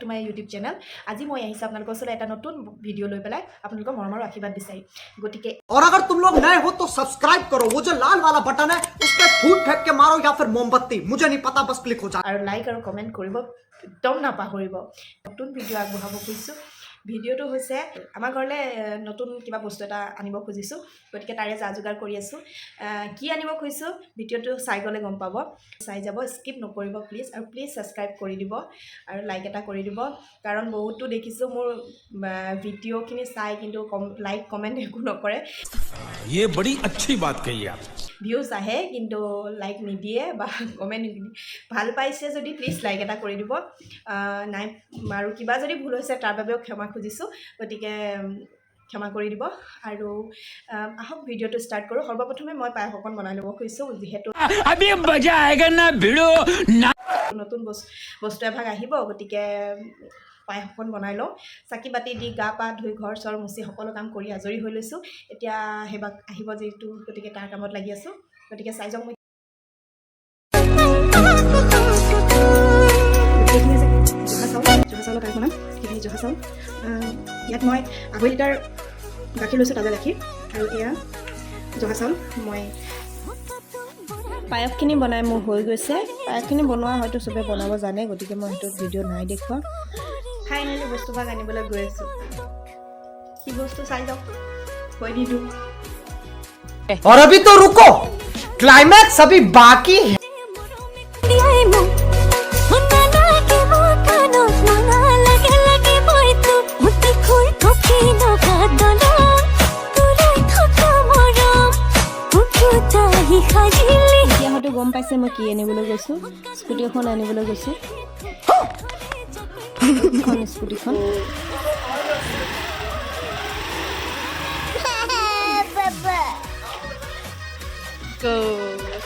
To my YouTube channel. আজি মই আহিছোঁ আপোনালোকৰ ওচৰলৈ এটা নতুন ভিডিঅ' লৈ পেলাই, আপোনালোকৰ মৰম আৰু আশীৰ্বাদ বিচাৰি। গতিকে और अगर तुम लोग नए हो तो सब्सक्राइब करो, वो जो लाल वाला बटन है, उस पर फूट फेंक के मारो या फिर मोमबत्ती, मुझे नहीं पता, बस क्लिक हो जाए। আৰু লাইক আৰু কমেণ্ট কৰিব একদম নাপাহৰিব। নতুন ভিডিঅ' আগবঢ়াব খুজিছোঁ। ভিডিঅ'টো হৈছে আমাৰ ঘৰলৈ নতুন কিবা বস্তু এটা আনিব খুজিছোঁ, গতিকে তাৰে যা যোগাৰ কৰি আছোঁ। কি আনিব খুজিছোঁ, ভিডিঅ'টো চাই গ'লে গম পাব। চাই যাব, স্কিপ নকৰিব প্লিজ। আৰু প্লিজ ছাবস্ক্ৰাইব কৰি দিব আৰু লাইক এটা কৰি দিব, কাৰণ বহুতো দেখিছোঁ মোৰ ভিডিঅ'খিনি চাই কিন্তু কম লাইক কমেণ্ট একো নকৰে। ये बड़ी अच्छी बात कही आप। ভিউজ আহে কিন্তু লাইক নিদিয়ে বা কমেণ্ট নিদিয়ে। ভাল পাইছে যদি প্লিজ লাইক এটা কৰি দিব। নাই আৰু কিবা যদি ভুল হৈছে, তাৰ বাবেও ক্ষমা খুজিছোঁ। গতিকে ক্ষমা কৰি দিব। আৰু আহক, ভিডিঅ'টো ষ্টাৰ্ট কৰোঁ। সৰ্বপ্ৰথমে মই পায়স অকণ বনাই ল'ব খুজিছোঁ, যিহেতু अभी मजा आएगा ना भिड़ो ना। নতুন বস্তু এভাগ আহিব, গতিকে পায়স অকণ বনাই লওঁ। চাকি বাতি দি, গা পা ধুই, ঘৰ চৰ মুচি সকলো কাম কৰি আজৰি হৈ লৈছোঁ। এতিয়া সেইভাগ আহিব যিহেতু, গতিকে তাৰ কামত লাগি আছোঁ। গতিকে চাই যাওক। মই এইখিনি হৈছে জহা চাউল। জহা চাউলৰ পায়স বনাম। সেইখিনি জহা চাউল। ইয়াত মই 2.5 লিটাৰ গাখীৰ লৈছোঁ, তাজা গাখীৰ। আৰু এয়া জহা চাউল। মই পায়সখিনি বনাই মোৰ হৈ গৈছে। পায়সখিনি বনোৱা হয়তো চবে বনাব জানে, গতিকে মই সেইটো ভিডিঅ' নাই দেখুওৱা। ফাইনেলি বস্তুভাগ আনিবলৈ গৈ আছোঁ। কি বস্তু চাই যাওক, কৈ নিদিওঁ। और अभी तो रुको, क्लाइमैक्स अभी बाकी है। দিয়াই মোক শুনা লাগিব কাণত মনা লাগে লাগিবই তোক অতিকৈ থকি লগা দলং তোৰাই থকা মৰম বুকুত আহি সাজিলি। এতিয়া হয়তো গম পাইছে মই কি আনিবলৈ গৈছোঁ। স্কুটি এখন আনিবলৈ গৈছোঁ। এখন স্কুটিখন।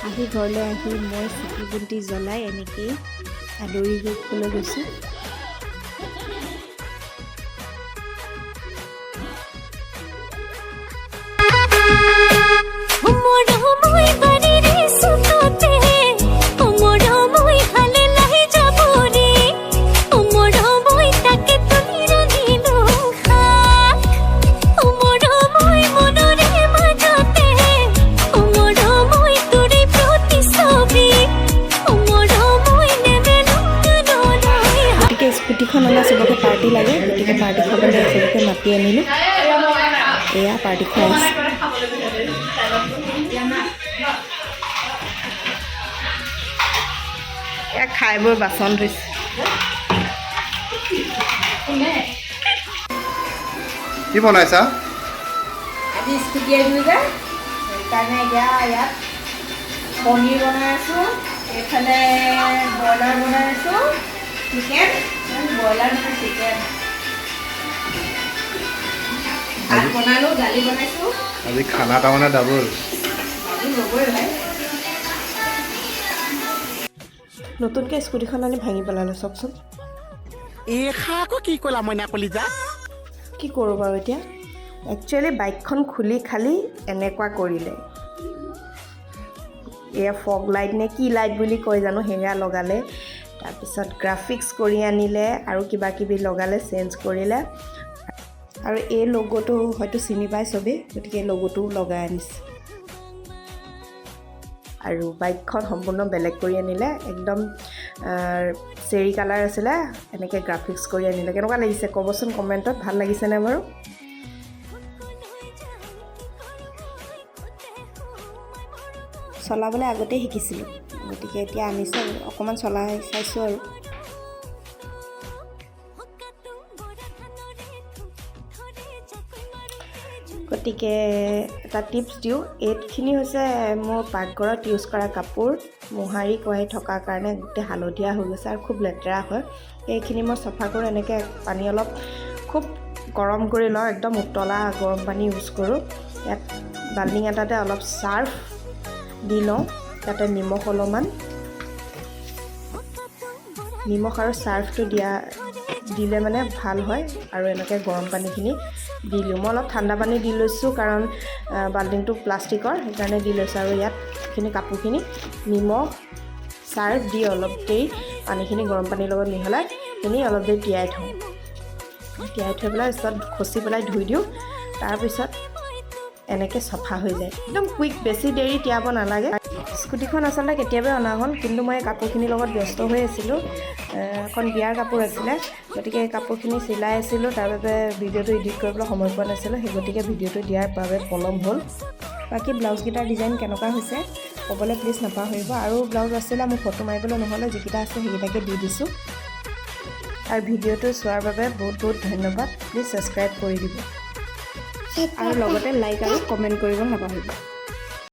আহি ঘৰলৈ আহি মই চাকি বন্তি জ্বলাই এনেকেই আদৰিবলৈ গৈছোঁ। মৰমৈ বাৰীৰে চুকতে, মৰমৈ হালে লাহি যাবৰে, মৰমৈ তাকে তুলি ৰান্ধিলো শাক, মৰমৈ মনৰে মাজতে, মৰমৈ তোৰে প্ৰতিছবি, মৰমৈ নেমেলো কাণলৈ। গতিকে স্কুটিখন অনা চবকে পাৰ্টি লাগে, গতিকে পাৰ্টি খাবলৈ চবকে মাতি আনিলোঁ। এয়া পাৰ্টি খুৱাই আছে। এয়া খাই বৈ বাচন ধুইছে। কি বনাইছা? আজি স্কুটি আহিলোঁ যে, সেইকাৰণে এতিয়া ইয়াত পনীৰ বনাই আছোঁ, এইফালে ব্ৰইলাৰ বনাই আছোঁ, চিকেন, ব্ৰইলাৰ নহয়, চিকেন। ভাত বনালোঁ, দালি বনাইছোঁ। আজি খানা তাৰমানে ডাবল। দালি হ'বই ভাই। নতুনকৈ স্কুটিখন আনি ভাঙি পেলালে, চাওকচোন। এইষা আকৌ কি ক'লা মইনা কলিজা? কি কৰোঁ বাৰু এতিয়া? একচুৱেলি বাইকখন খুলি খালি এনেকুৱা কৰিলে। এয়া ফগ লাইট নে কি লাইট বুলি কয় জানো, সেয়া লগালে। তাৰপিছত গ্ৰাফিক্স কৰি আনিলে আৰু কিবা কিবি লগালে, চেঞ্জ কৰিলে। আৰু এই লগ'টো হয়তো চিনি পায় চবেই, গতিকে এই লগ'টোও লগাই আনিছে। আৰু বাইকখন সম্পূৰ্ণ বেলেগ কৰি আনিলে। একদম চেৰি কালাৰ আছিলে, এনেকৈ গ্ৰাফিক্স কৰি আনিলে। কেনেকুৱা লাগিছে ক'বচোন কমেণ্টত, ভাল লাগিছেনে বাৰু? চলাবলৈ আগতেই শিকিছিলোঁ, গতিকে এতিয়া আনিছে, অকণমান চলাই চাইছোঁ। আৰু গতিকে এটা টিপছ দিওঁ। এইখিনি হৈছে মোৰ পাকঘৰত ইউজ কৰা কাপোৰ। মোহাৰি কোহাৰি থকাৰ কাৰণে গোটেই হালধীয়া হৈ গৈছে আৰু খুব লেতেৰা হয়। এইখিনি মই চফা কৰোঁ এনেকৈ, পানী অলপ খুব গৰম কৰি লওঁ, একদম উতলা গৰম পানী ইউজ কৰোঁ। ইয়াত বাল্টিং এটাতে অলপ চাৰ্ফ দি লওঁ, তাতে নিমখ অলপমান, নিমখ আৰু চাৰ্ফটো দিলে মানে ভাল হয়। আৰু এনেকৈ গৰম পানীখিনি দি দিওঁ। মই অলপ ঠাণ্ডা পানী দি লৈছোঁ, কাৰণ বাল্টিংটো প্লাষ্টিকৰ, সেইকাৰণে দি লৈছোঁ। আৰু ইয়াত এইখিনি কাপোৰখিনি নিমখ চাৰ্ফ দি অলপ দেৰি পানীখিনি গৰম পানীৰ লগত মিহলাই এনেই অলপ দেৰি তিয়াই থওঁ। তিয়াই থৈ পেলাই পিছত খচি পেলাই ধুই দিওঁ। তাৰপিছত এনেকৈ চফা হৈ যায় একদম কুইক, বেছি দেৰি তিয়াব নালাগে। স্কুটিখন আচলতে কেতিয়াবাই অনা হ'ল, কিন্তু মই কাপোৰখিনিৰ লগত ব্যস্ত হৈ আছিলোঁ। এখন বিয়াৰ কাপোৰ আছিলে, গতিকে এই কাপোৰখিনি চিলাই আছিলোঁ। তাৰ বাবে ভিডিঅ'টো এডিট কৰিবলৈ সময় পোৱা নাছিলোঁ। সেই গতিকে ভিডিঅ'টো দিয়াৰ বাবে পলম হ'ল। বাকী ব্লাউজকেইটাৰ ডিজাইন কেনেকুৱা হৈছে ক'বলৈ প্লিজ নাপাহৰিব। আৰু ব্লাউজ আছিলে, মোৰ ফটো মাৰিবলৈ নহ'লে, যিকেইটা আছে সেইকেইটাকে দি দিছোঁ। আৰু ভিডিঅ'টো চোৱাৰ বাবে বহুত বহুত ধন্যবাদ। প্লিজ ছাবস্ক্ৰাইব কৰি দিব আৰু লগতে লাইক আৰু কমেণ্ট কৰিব নাপাহৰিব।